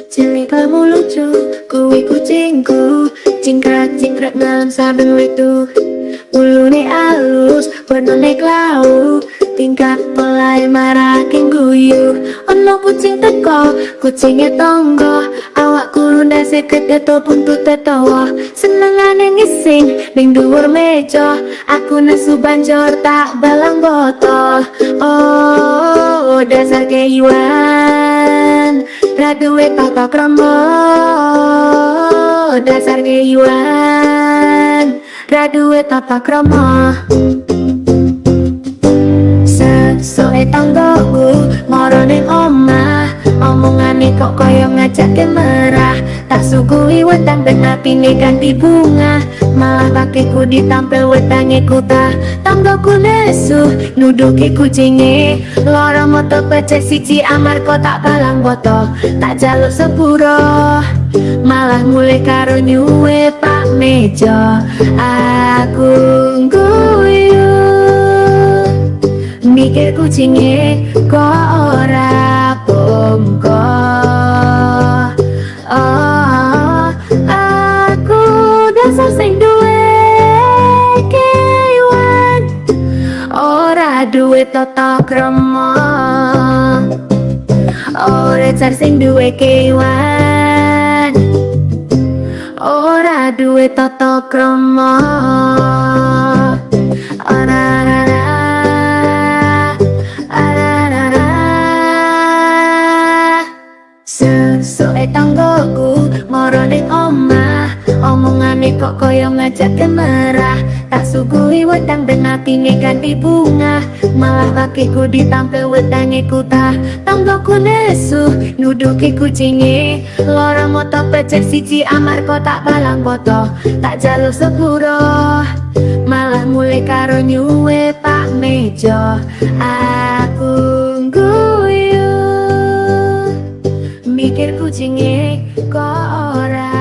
Ceritamu lucu, kuwi kucingku. Cingkrak cingkrak ngalem saben wektu. Wulune alus, warnane klau. Tingkah polahe marake guyu. Ono kucing teko, kucinge tonggo. Awak kuru, ndase gede, buntute dawa. Senengane ngising ning dhuwur meja. Aku nesu banjur tak balang boto. Oh, dasar kewan, ra duwe tata krama. Dasar kewan, ra duwe tata krama. Sesuke tanggoku moro ning omah. Omongane kok kaya ngajake merah. Tak suguhi wedang ben atine ganti bungah. Malah kakiku ditampil, wedange kutah. Tanggoku nesu nuduhke kucinge. Loro moto becek siji amarga tak balang boto. Tak jaluk sepuro, malah mulih karo nyuwe pak meja. Aku guyu, mikir kucinge kok ora bongko. Oh, aku dasar sing duwe kewan, ora duwe tata krama. Ora, dasar sing duwe kewan, ora duwe tata krama. Ora ora ora ora. Sesuke tanggoku moro ning omah. Omongane kok kaya ngajake merah. Tak suguhi wedang ben atine ganti bungah. Malah kakiku ditampil, wedange kutah. Tanggoku nesu nuduhke kucinge. Loro moto becek siji amarga tak balang boto. Tak jaluk sepuro, malah mulih karo nyuwe pak meja. Aku guyu, mikir kucinge kok ora